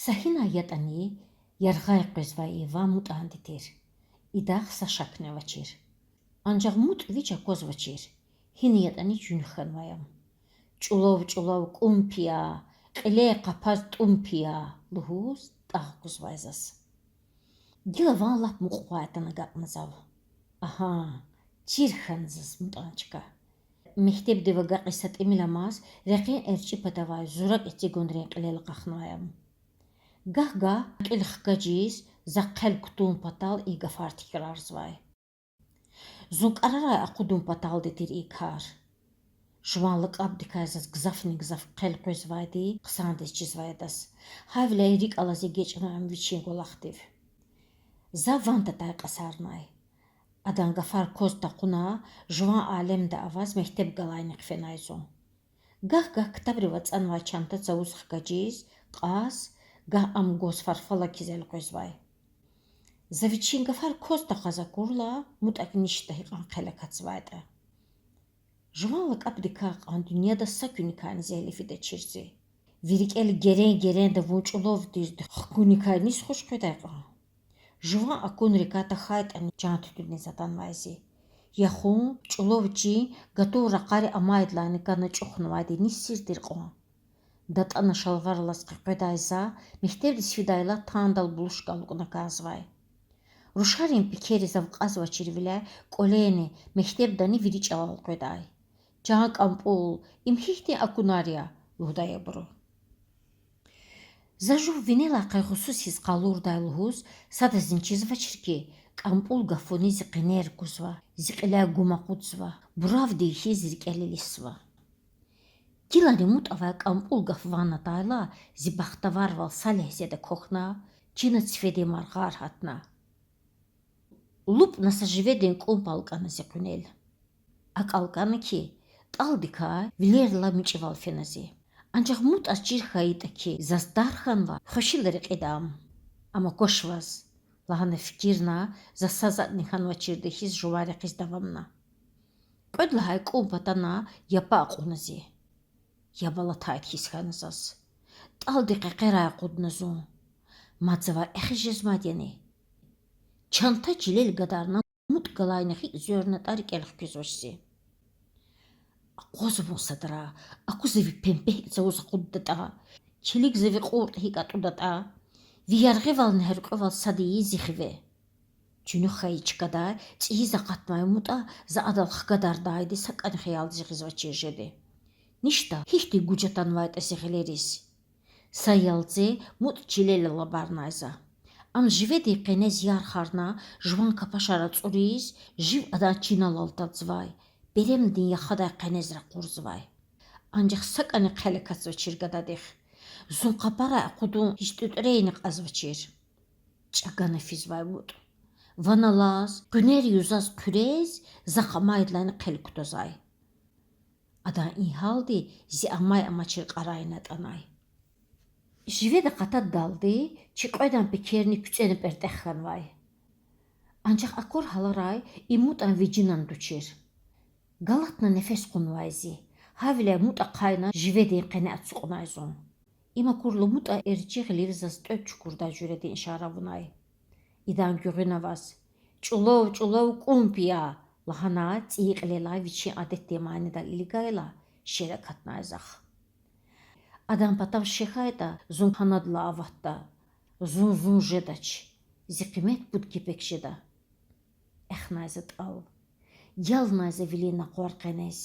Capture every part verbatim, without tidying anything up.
Са гьинай ятӀани яргъай къвезвай и ван МутӀанди тир. Идахъ са шакни авачир. Анжах МутӀ вич аквазвачир, гьина ятӀани чуьнуьх хьанвай ам. ЧӀулав-чӀулав кӀун пи я, кьиле къапаз тӀун пи я,— лугьуз тӀагъ гузвай заз. Гила ван лап мукьвай атана агакьна зав. Агьа, чир хьана заз МутӀан чка. Мектебдив агакьиз са тӀимил амаз рекьин эрчӀи патавай зуракӀ эцигунрин кьилел акьахнавай ам. Гагь-гагь кьил хкажиз, за хъел кутун патал и гафар тикрарзавай. Зун кӀарарай акъудун паталди тир и кар. Жуван лакӀабдикай заз гзафни-гзаф хъел къвезвайди хъсандиз чизвай адаз. Гьавиляй рикӀ алаз эгечӀнавай ам вичин кӀвалахдив. За ван татай кьасарнай. Адан гафар кваз такьуна, жуван алемда аваз мектеб галайнихъ фенай зун. Гагь-гагь ктабрив ацӀанвай чанта цавуз хкажиз, кьаз, гагь ам гваз фарфалаг хьиз элкъвезвай. За вичин гафар кваз такьаз акурла, МутӀак ништа гьикьван хъел акатзавайтӀа. Жуван лакӀабдикай кьван дуьньяда са куьникайни зегьле фидачир зи. Ви рикӀел герен-геренда вун чӀулав тирди хкуникай низ хуш къведай кьван? Жуван акунрикай тахьайтӀани чан туьтуьниз атанвай зи. Яхун, чӀулав чин гатун ракъари амайдалайни кана чӀухнавайди низ сир тир кьван? ДатӀана шалвар алаз къекъведай за мектебдиз фидайла тандал булушка алукӀна кӀанзавай. Рушарин пекери зав кьазвачирвиляй кӀваленни, мектебдани вири чӀалал къведай. Чан КӀампӀул, им гьихьтин акунар я,— лугьудай абуру. За жув винелай къайгъусуз хьиз къалурдай лугьуз, садазни чизвачир хьи, КӀампӀул гафуни зи къенер кузва, зи кьиляй гум акъудзава, буравди хьиз рикӀел илисзава. Гилани МутӀавай КӀампӀул гаф ван атайла, зи бахтаварвал са легьзеда квахьна, чина цифедин маргъар гьатна. ЛупӀна са живедин кӀумпӀ алкӀана зи къуьнел. АкӀ алкӀана хьи, тӀалдикай вилерилай мичӀивал фена зи. Анжах МутӀаз чир хьайитӀа хьи, заз дар хьанва хвешила рекьида ам. Ам аквашваз,— лагьана фикирна, за са затӀни хьанвачирди хьиз жуван рекьиз давамна. Кьвед лагьай кӀумпӀ атана япа акьуна зи. Яб алатайди хьиз хьана заз. ТӀалди къекъерай акъудна зун. Мад завай эхиз жезмайди яни? Чанта чилел гадарна, МутӀ галайнихъ гьикӀ звернатӀа рикӀел хквезвач зи. Акъваз вун садра, аку за ви пемпе гьикӀ цавуз акъуддатӀа, килиг за ви кьуркь гьикӀ атӀудатӀа, ви яргъивални гьяркьуьвал сад ийин зи хиве. Чуьнуьх хьайи чкадай цӀийиз акъатнавай МутӀа за адал хкадардайди сакӀани хиялдиз гъизвачир жеди. Ништа гьихьтин гуж атанвайтӀа зи гъилериз. Са ялце МутӀ чилел алабарнай за. Ам живедин къенез ярхарна, жуван капашар ацӀуриз, жив адан чинал алтадзавай, перемдин яхадай къенез ракъурзавай. Анжах сакӀани хъел акатзавачир гададихъ. Зун къапарай акъудун гьич тӀуьтӀрейни кьазвачир. ЧӀагана физвай МутӀ. Ван алаз, къуьнер юзаз хъуьрез, захъ амайдалайни хъел кутазвай. Адан и гьалди зи амай-амачир кьарайни атӀанай. Живеда къатадалди чи кьведан пекерни куьцӀена пӀертӀех хьанвай. Анжах акур гьаларай и МутӀан вижинан тушир. Галатна нефес кьунвай зи, гьавиляй МутӀ ахъайна живедин къене ацукьнай зун. Им акурла МутӀа эрчӀи гъилив заз тӀвед чукурдай жуьредин ишара авунай. Идан гуьгъуьна аваз, чӀулав-чӀулав кӀун пи я лагьана, цӀийи кьилелай вичин адетдин манидал илигайла, шел акатнай захъ. Адан патав шехьайтӀа, зун гьанадалай аватда. Зун зун жедач. Зи къимет пуд кепек жеда. Эхнай за тӀал. Ялнай за вилин накъвар къенез.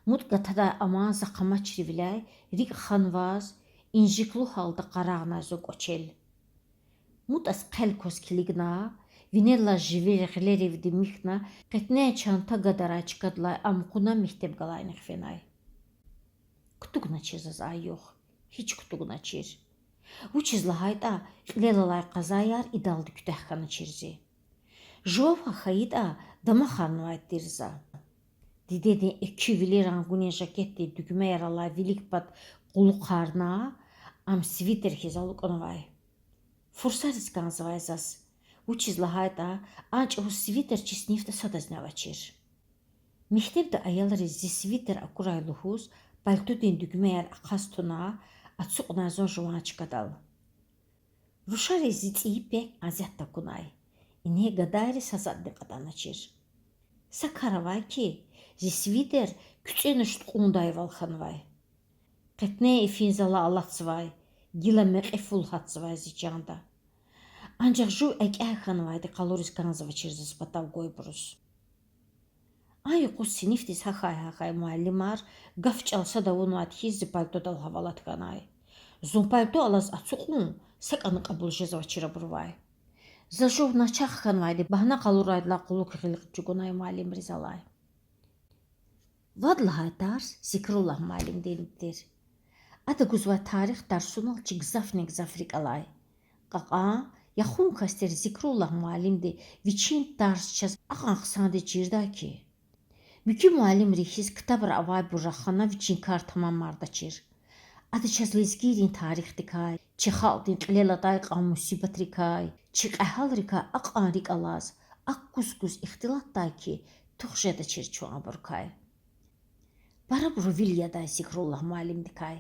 МутӀ гатадай аман захъ амачирвиляй рикӀ ханваз, инжиклу гьалда къарагънай зун кӀвачел. МутӀаз хъел кваз килигна, винелай живер гъилеривди михьна, къетнен чанта гадарай чкадилай ам кьуна мектеб галайнихъ фенай. Кутугначир заз а югъ, гьич кутугначир. Вучиз лагьайтӀа кьилел алай къазаяр идалди куьтягь хьаначир зи. Жувавай хьайитӀа, дамахарнавайди тир за. Дидедин экуь вили рангунин жакетдин дуьгмеяр алай вилик пад кьулухъарна, ам свитер хьиз алукӀнавай. Фурсариз кӀанзавай заз, вучиз лагьайтӀа а чӀавуз свитер чи синифда садазни авачир. Мектебда аялриз зи свитер акурай лугьуз, пальтодин дуьгмеяр ахъаз туна, ацукьнай зун жуван чкадал. Рушариз зи цӀийи пек азят такунай. Ингье гадайри са затӀни кьатӀаначир. Са кар авай хьи, зи свитер куьцӀена шуткьундайвал хьанвай. Къетнен ифин залай алатзавай, гила мекьи фул гьатзавай зи чанда. Анжах жув экӀя хьанвайди къалуриз кӀанзавачир заз патав гвайбуруз. А юкъуз синифдиз гьахьай-гьахьай муаллимар гаф-чӀал сад авунвайди хьиз зи пальтодал гьавалат хьанай. Зун пальто алаз ацукьун сакӀани кьабул жезвачир абурувай. За жув начагъ хьанвайди багьна къалурайдалай кьулухъ гъил чӀугунай муаллимриз алай. Вад лагьай тарс Зикруллагь муаллимдин тир. Ада гузвай тарих тарсунал чи гзафни-гзаф рикӀ алай. Кьакьан, яхун кас тир Зикруллагь муаллимди вичин тарс чаз акьван хъсандиз чирдай хьи, муькуь муаллимрихъ хьиз ктабра авайбур рахана вичин кар тамамардачир. Ада чаз лезгийрин тарихдикай, чи халкьдин кьилел атай кьван мусибатрикай, чи кьегьалрикай акьван рикӀ алаз, акӀ куз-куз ихтилатдай хьи, тух жедачир чун абурукай. Парабуру вил ядай Зикруллагь муаллимдикай.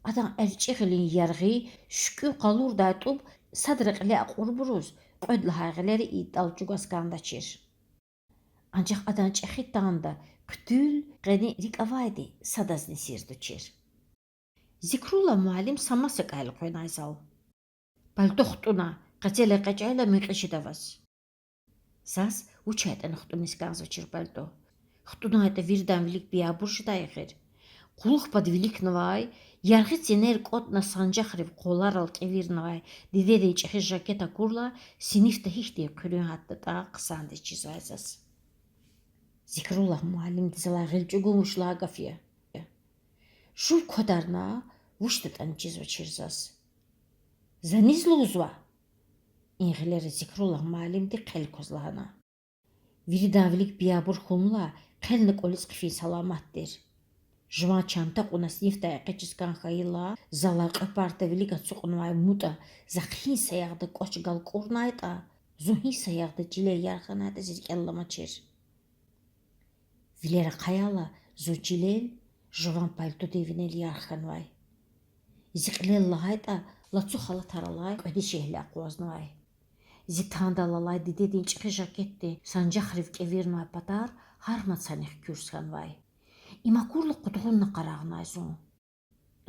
Адан эрчӀи гъилин яргъи, шуькӀуь къалурдай тӀуб садра кьиле акьурбуруз кьвед лагьай гъилера и тӀал чӀугваз кӀандачир. Анжах адан чӀехи танда хъуьтуьл, къени рикӀ авайди садазни сир тушир. Зикруллагь муаллим са масакӀа элкъвенай зал. Пальто хтӀуна, къецел экъечӀайла мекьи жеда ваз. Заз вучайтӀани хтӀуниз кӀанзавачир пальто. ХтӀунайтӀа виридан вилик биябур жедай эхир. Кьулухъ пад виликнавай, яргъи ценер кӀватӀна санжахрив къваларал кӀевирнавай дидедин чӀехи жакет акурла, синифда гьихьтин хъуьруьн гьатдатӀа хъсандиз чизвай заз. Зикруллагь муаллимди залай гъил чӀугун вуч лагьай гаф я? Жув квадарна, вучдатӀани чизвачир заз. За низ лугьузва? И гъилера Зикруллагь муаллимди хъел кваз лагьана. Виридан вилик биябур хьунлай хъелни кӀвализ хъфин саламат тир. Жуван чанта кьуна синифдай экъечӀиз кӀан хьайила, залай кьве парта вилик ацукьнавай МутӀа за гьи саягъда кӀвач галкӀурнайтӀа, зун гьи саягъда чилел ярх хьанайтӀа зи рикӀел аламачир. Вилер ахъайла, зун чилел, жуван пальтодин винел ярх хьанвай. Зи кьилел лагьайтӀа, лацу халатар алай кьве дишегьли акъвазнавай. Зи тандал алай дидедин чӀехи жакетдин санжахрив кӀевирнавай патар гьар мацанихъ куьрс хьанвай. Им акурла къудгъунна къарагънай зун.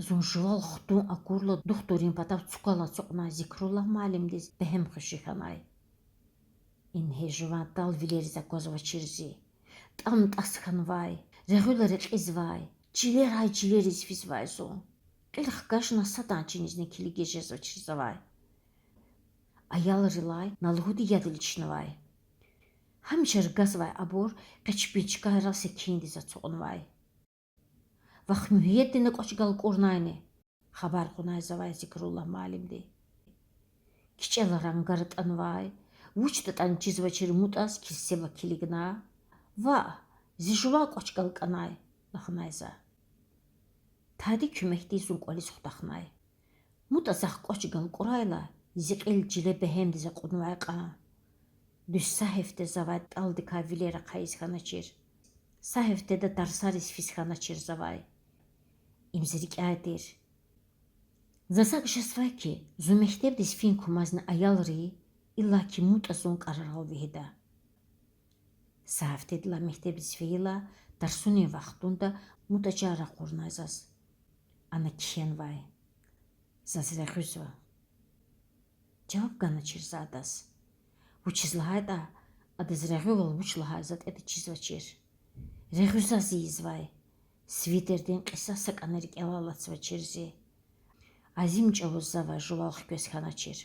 Зун жувал хтун акурла духтуррин патав цуквал ацукьнавай Зикруллагь муаллимдиз бегьем хвеши хьанай. Ингье жуван тӀал вилериз аквазвачир зи. ТӀам-тӀас хьанвай, регъуьла рекьизвай, чилерай чилериз физвай зун. Кьил хкажна садан чинизни килигиз жезвачир завай. Аялрилай на лугьуди яд иличнавай. Гьамиша ргазвай абур къе чпин чкайрал секиндиз ацукьнавай. Вах Муьгьуьддина кӀвач галкӀурнайни? Хабар кьунай завай Зикруллагь муаллимди. КичӀела ранг атӀанвай, вучдатӀани чизвачир МутӀаз килсеба килигна. Ваъ, зи жуван кӀвач галкӀанай,— лагьанай за. Тади куьмекдиз зун кӀвализ хутахнай. МутӀа захъ кӀвач галкӀурайла, зи кьил чиле бегьемдиз акьунвай кьван. Дуьз са гьефте завай тӀалдикай вилер ахъайиз хьаначир. Са гьефтеда тарсариз физ хьаначир завай. Им зи рикӀяй тир. Заз акӀ жезвай хьи, зун мектебдиз фин кумазни аялри, иллаки МутӀа зун кӀарарал вегьида. Са гьафтедилай мектебдиз фейила, тарсунин вахтунда МутӀа чар ракъурнай заз. Ана кхьенвай. Заз регъуьзва. Жаваб ганачир за адаз. Вучиз лагьайтӀа адаз регъуьвал вуч лагьай затӀ ятӀа чизвачир. Регъуь заз ийизвай. Свитердин кьиса сакӀани рикӀелай алатзавачир зи. Азим чӀавуз завай жувал хквез хьаначир.